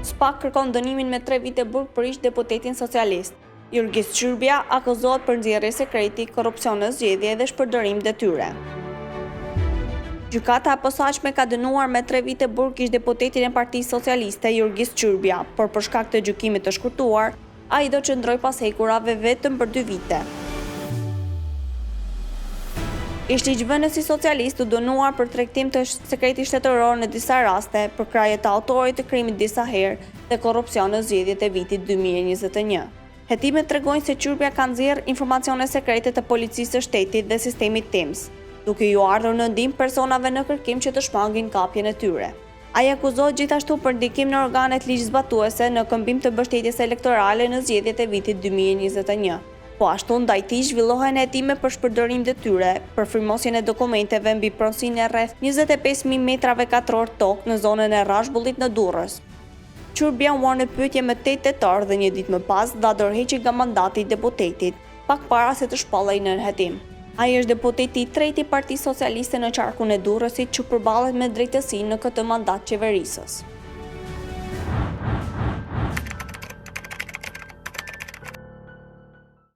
Spak kërkon dënimin me 3 vite burg për ish deputetin socialist. Jurgis Çyrbja akuzohet për nxjerrje sekreti, korrupsion në zgjedhje dhe shpërdorim detyre. Gjykata e Posaçme ka dënuar me 3 vite burg ish deputetin e Partisë Socialiste Jurgis Çyrbja, por për shkak të gjykimit të shkurtuar, Ai do qëndrojë pas hekurave vetëm për dy vite. Ish-ligjvënësi socialist u dënua për tregtim të sekretit shtetëror në disa raste, përkrahje të autorit të krimit disa herë dhe korrupsion në zgjedhjet e vitit 2021. Hetimet tregojnë se Çyrbja ka nxjerrë informacione sekrete të Policisë së Shtetit dhe sistemit TIMS, duke iu ardhur në ndihmë personave në kërkim që të shmangin kapjen e tyre. Ai akuzohet gjithashtu për ndikim në organet ligjzbatuese në këmbim të mbështetjes elektorale në zgjedhjet e vitit 2021. Po ashtu, ndaj tij zhvillohen hetime për shpërdorim detyre, për firmosjen e dokumenteve mbi pronësinë e rreth 25.000 metrave katrorë tokë në zonën e Rrashbullit në Durrës. Çyrbja u mor në pyetje më 8 tetor dhe një ditë më pas dha dorëheqje nga mandati i deputetit, pak para se të shpallej nën hetim. Ai është deputeti i tretë i Partisë Socialiste në qarkun e Durrësit që përballet me drejtësinë në këtë mandat qeverisës.